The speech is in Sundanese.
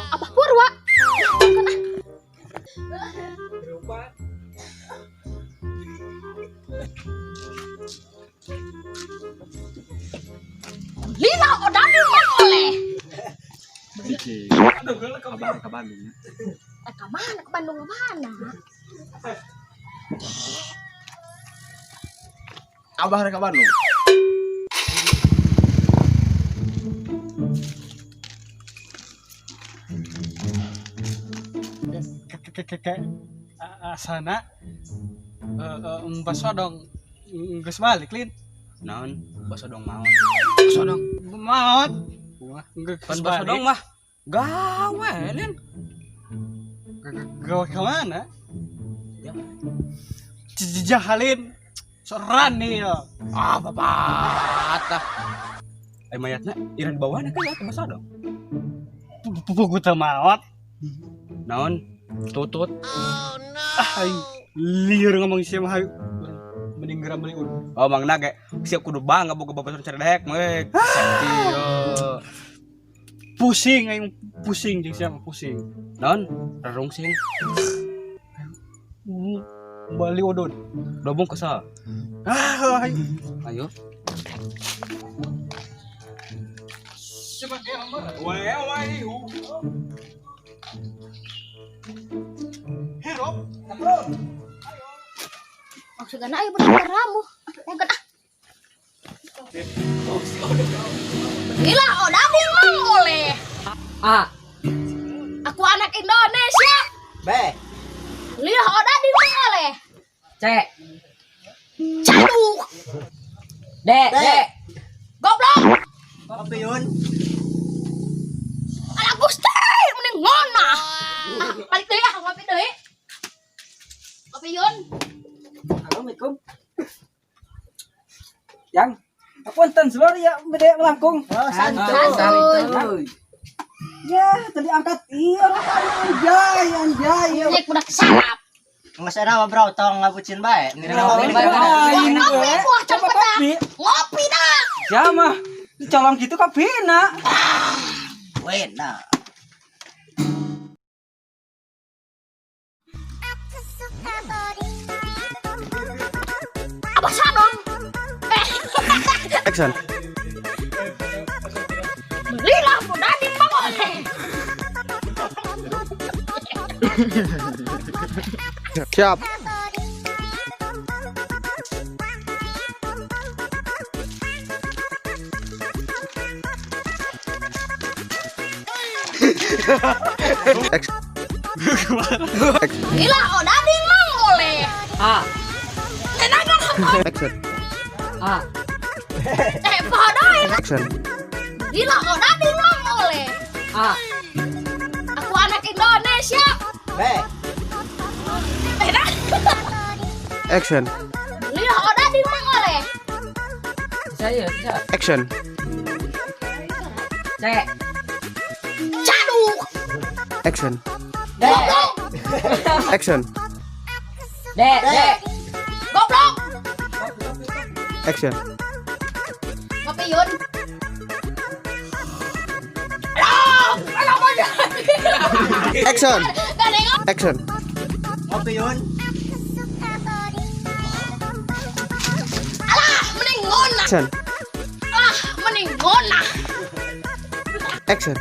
Abah Purwa. Kan ah. Lila odading Mang Oleh. Abah ke Bandung. Eh, ke mana? Ke Bandung ke mana? Abah rek ke Bandung. Ke asana basodong geus balik lin. Naon? Basodong maot. Basodong maot. Wah, geus Pan basodong mah gawe lin. Gawe ke mana? Ya. Jahalin. Seran nih ya. Ah, bapak. Eh, mayatna ira di bawahna kan ya basodong. Pupu teu maot. Naon? Tutut. Ah, aing lieur ngomong sia mah hayu. Mending geura meuli udud. Oh, mangna ge siap kudu bangga boga babaturan cerdek mah. Sakti. Pusing aing, pusing jeung sia mah pusing. Naon? Rarungsing. Bali udud. Dobong kesal. Ah, ayo. Ayo. Coba kayak nomor. Hirup. Maksudnya ayo budak ramu. Ah, kan ah. Gila, odading Mang Oleh. A. Aku anak Indonesia. B. Liah odading Mang Oleh. C. Caduk. D. D. Goblok. Kopi yun. Anak Gusti, mending ngona. Ah, balik deui ah, ngopi deui. Kopi yun. Assalamualaikum. Yang, apunten seluruh ya bede melangkung. Oh, santuy. Santuy. Ya, tadi angkat iya anjay anjay. Nyek budak sarap. Nggak ada apa bro, tong ngabucin bae. Ini Ngopi, Wah, ngopi buah cempedak. Kopi. Ngopi dah. Ya mah, colong gitu kopi nak. Wena. Abah Sadong. Eh, Action. belilah odading Mang Oleh. Siap. Action. Gila, odading Mang Oleh. A. Tenang. Action. A. Eh, podoin. Action. Gila, odading Mang Oleh. A. Aku anak Indonesia. B. Eh, dah. Action. Liah odading Mang Oleh. Bisa ya, bisa. Action. C. Caduk. Action. D. Goblok. Action. D. D. Goblok. Action. Ngopi yun. Aduh, anak muda. Action. Gak ada yang Action. Ngopi yun. Alah, mending ngona. Action. Alah, mending ngona. Action.